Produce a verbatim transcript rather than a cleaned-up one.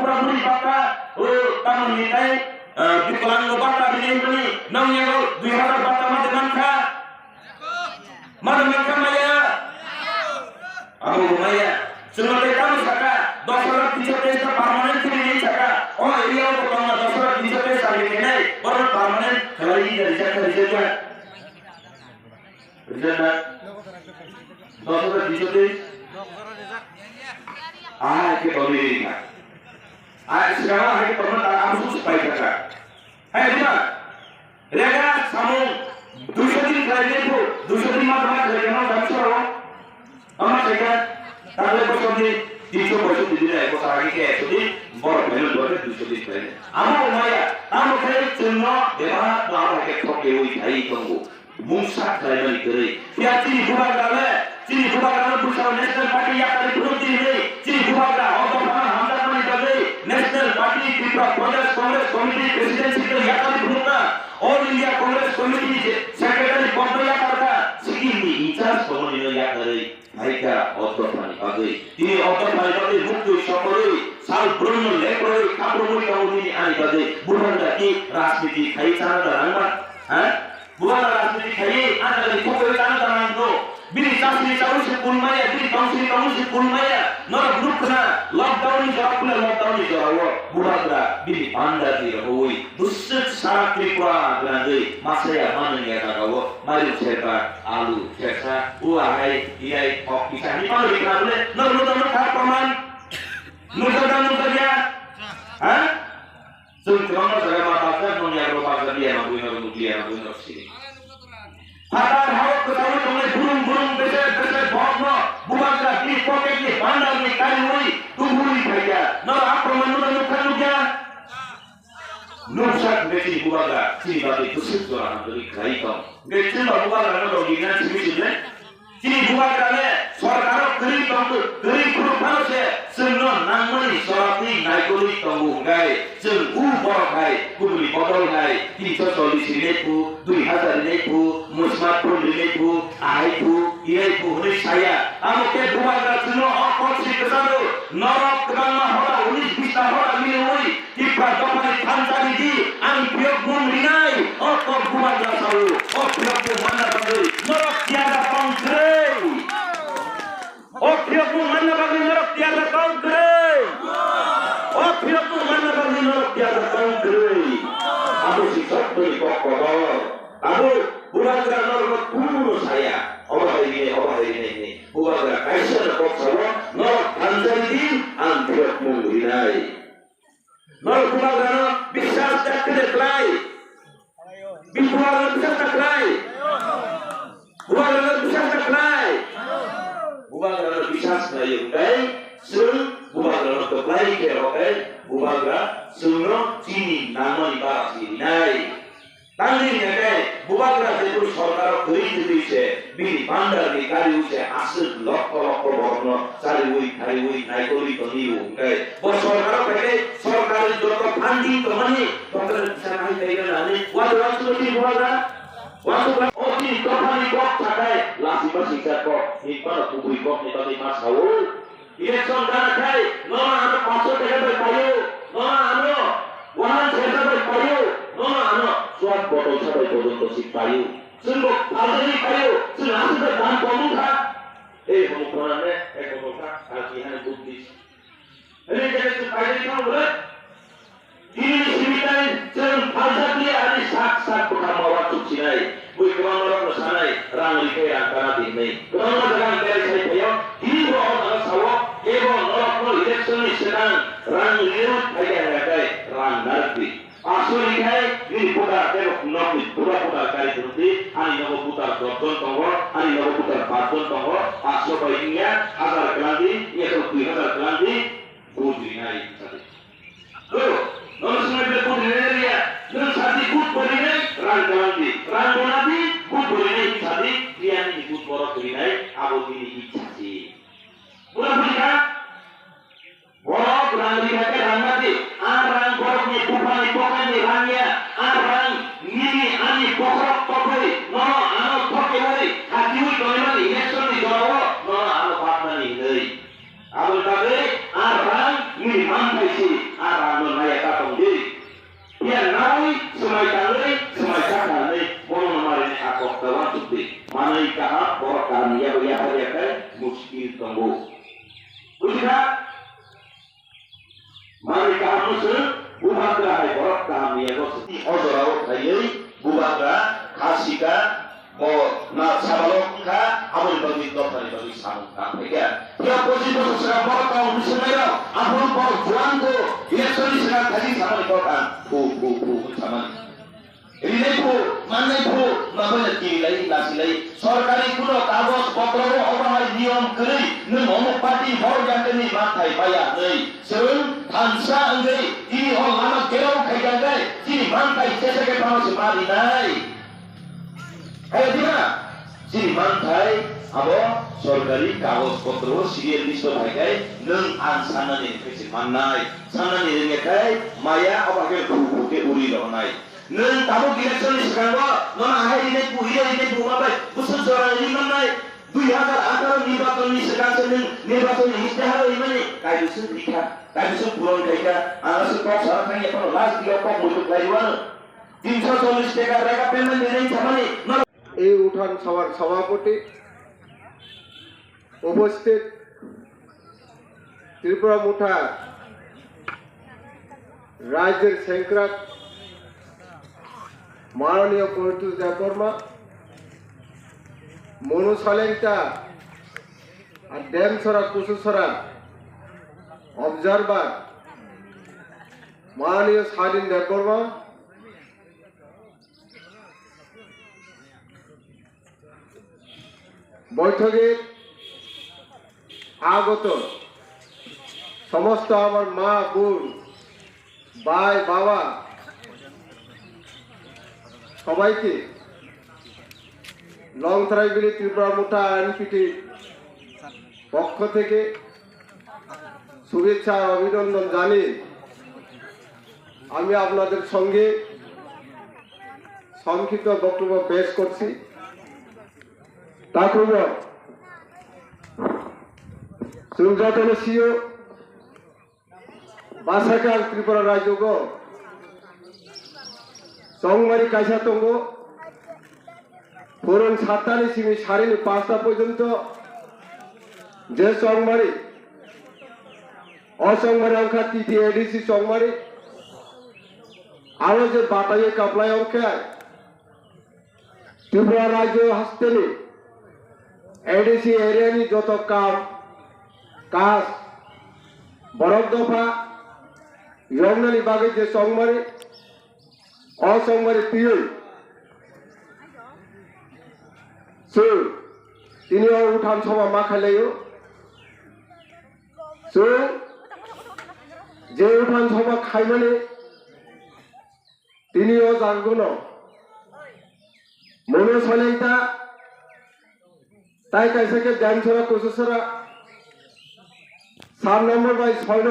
Pura puri bata, o, tamo ni tai, eh, bikolang no bata bini bini, nong yago dui hazar bata ma de man kha. Ma de man kha maya. Amo maya. Chwng tei tamo saka, dos hazar tinso teis no permanent khe ni saka. O area o tongma dos hazar tinso teis sari khe nai, bono permanent khlai di dari jakha rijak ya. Rijak na? Dos hazar tinso teis? Ah, ke toli rijak. Ah, sekarang hari pernah tak aku susu pai kaka. Hai, Rima. Rega samung duiso din khlai nai phu, duiso din ma ma khlai nai ma soro. Ama khlai ka, tahle bosor ni tinso poisotti din ai, bosor age ke ekso din, bor phai nai duiso din khlai nai. Amo maya, amo khlai chwngno bebak no abo ke thok ke ui thai tongo. Mungsa khlai mani kwrwi. Phiya chini bubagra le, chini bubagra no bwsao National Party yakarwi phunuk di hwnwi, chini bubagra o dophano hamjakmani bagwi National Party Tripura Pradesh Congress Committee Presidency no yakarwi phunukna, All India Congress Committee je Secretary pokno yakarkha, Sikkim ni in charge tongmani no yakarwi phaikha o dophani bagwi. Tini o dophani bagwi muktwi sokorwi, sal brumno lekrwi, khaprumwi tongo nini ani bagwi. Bubagra ki rajniti khai chana da nangma? Ha? Bubagra rajniti khaiwi, ani bagwi khokoi chana da nangno. Bini chasni chaui se kun maya, bini tongsni tongwi se kun maya. Norok nuk khna, lockdown ni jora kule lockdown ni jora o. Bubagra bini bandar ni rohoi. Bwswk sara Tripura gwnangwi masaya manwngya jagao. Mairum serba, alu, sersa, ua hai, iyai, kok kisa. Ni pano rikna bole, norok nuk nuk kha proman. Nuk da nuk da ya. Ha? Chwng kwbangma jaga ma bajak, nong yago bajak liya, ma bui norok nukliya, ma bui norok sini. Phatar hao kwchangwi tongnai burung burung bese bese borokno bubagra bini pocket ni bandar ni kariwi tubui phaikha. Norok aphuru manwi nukha nukya. Nuksa hwnkhe chini bubagra chini bagwi bwswk jora hamjagwi khlai tong. Hwnkhe chwngno bubagrano rwngwi na simi simi le? Chini bubagra le sorkaro kwrwi tong, kwrwi phuru phano se chwngno nangmani jora twi naikolwi tongo hwnkhe chwng u borok hai kubuni bodol hai tinso chollish rinai phu, dui hazar rinai phu, musmat phun rinai phu, ahai phu, irai phu hwnwi saya. Amo khe bubagra chwngno o kok si kwcharo norok kwbangma hora unis bista hora miliwi Tipra dophani thansa ridi, ang phiyok mung rinai, o kok bubagra sao, o phiyok mung manna bagwi, norok tiyarda tong kwrwi. O phiyok mung manna bagwi norok tiyarda tong kwrwi. O phiyok mung manna bagwi norok tiyarda tong kwrwi. Abo si sotoni kok kotor. Abo bubagra norokno kuno saya, obo hai rinai, obo hai rinai hwnwi. Bubagra kaisa no kok sao, norok thansa ridi, ang phiyok mung rinai. Norok bubagrano biswas da khe de khlai. Bi-, bubagrano biswas da khlai. Bubagrano biswas da khlai. Bubagrano biswas khlai hwnkhe chwng bubagrano kwplai khe rw khe bubagra chwngno chini nangmani bara si rinai. Tangwi hwnkhe bubagra jephru sorkaro kwrwi twtwi se bini bandar ni kariwi se aswk lokho lokho borokno chariwi thariwi naikolwi tongwi o hwnkhe bo sorkaro phaikhe sorkari joto funding tongmani bokhorok kisa nai taiwi nani wansukha chini bubagra wansukha o chini dophani kok sakai lasi masingcha kok hinphano kubui kokni bagwi ma sao. Election gana khai, nono ano panchsho taka bai paio, nono ano wahan sesa bai paio, nono ano swak botol sa bai pojonto si paio. Chwng bo paljani paio, chwng aswk bai dam komo kha. Ei homo khorang ne, ei homo kha, salki hani buddhist. Hwnwi khe chwng paijani thang bwle. Tini simi tai chwng phaljakliya ani sak sak bwkha ma uansuk sinai, bui kwbangma rokno sanai, rang rikhe rang kana di hwnwi. Kwbangma jaga ang belai sai phaio, tini bo o jaga sao, kebo norokno election ni swkang rang riwi phaikha hwnkha khe rang narwk di. Paanch sho rikhai nini voter tei nokni pura voter kari phunuk di, ani nogo voter dos jon tongo, ani nogo voter paanch jon tongo, paanch sho bai wngya, hazar kwlang di, wngya khe dui hazar kwlang di, vote rinai hinwi. Bro, nono swngna bile vote rinai na riya? Nwng sadi vote bo rinai, rang kwlang di. Rang bo nadi, vote bo rinai hinwi sadi, riya nini vote borok rinai, abo nini ichha si. Bura buri kha? Borok rang rina khe rang nadi. A rang borokni buphani pocketni rang ya. A rang nini ani bokhorok togwi nono ano thokeui, hatiui tongmani election ni jorao nono ano batmani hinwi. Aboni bagwi a rang nini manthai Arano naya ta tongdi. Phiya nai swmai tangwi, swmai ta tangwi, bono namarini a kokta wansukdi. Manwi kaham, borok kaham ni yago yapharya khe muskil tongo. Bujikha? Manwi kaham no swng, bubagra hai borok kaham ni yago swng. O jorao khaiwi bubagra, khasika, Bo na sabalok wngkha, aboni bagwi dophani bagwi samung tang phaikha. Phiya pochis bosor swkang borok tong hwnwi swngnairok, aphuru borok juan kho, election ni swkang thani samani kok ang phu, phu, phu hwnwi samani. Rinai phu, mannai phu, maboino kirilai, lasilai. Sorkari kuno kagoj potrobo obo hai niyom kwrwi, nwng omo party hor yakni manthai maya hwnwi. Chwng thansa wngwi, tini o lama gerou khaijak bai, chini manthai chesa khe phano se ma rinai. Kaya dina, chini manthai abo sorkari kagoj potro serial list o phaikhai nwng ang sannani hwnkhe se mannai, sannani rwngya khai maya obo khe bukhuke uri rohornai. Nwng tabuk election ni swkango nono ahai rinai bu, ire rinai bu ma bai bwswk jora ri mannai, dui hazar atharo nirbachon ni swkang se nwng nirbachon ni istihar rimani kaibwswk rikha, kaibwswk puron khaikha, ang aswk kok sana thangya phano last dino kok muitu khlai rwano. Tinso chollish taka rega payment rinai samani. এই উঠান সভার সভাপতি, উপস্থিত ত্রিপুরা মোর্চা রাজ্যের সেংক্রাত মাননীয় প্রদ্যুৎ দেববর্মা, মনু সালেংটা আর ডেমছড়া কুসুছড়া অবজারভার মাননীয় স্বাধীন দেববর্মা, বৈঠকে আগত সমস্ত আমার মা, বোন, ভাই, বাবা, সবাইকে লংথরাইবিলি ত্রিপুরা মোর্চা এনপিটি পক্ষ থেকে শুভেচ্ছা ও অভিনন্দন জানিয়ে আমি আপনাদের সঙ্গে সংক্ষিপ্ত বক্তব্য পেশ করছি। Takhuk rok, chwng jotono sio, bwsakhe ang Tripura rajyogo chongmari kaisa tongo, phurung satta ni simi sarini pasta porjonto je chongmari, o chongmari wngkha T T A D C chongmari, aro je bataiwi kaplai wngkha, Tripura rajyo hasteni A D C area ni joto kam, kaj, borok dopha yoknani bagwi je chongmari, o chongmari twiwi chwng tini o uthan soba ma khailaio. Chwng je uthan soba khaimani tini o jagano Monu Salengta, tai kaisa khe Damsara Kuchusara, sub number bai soi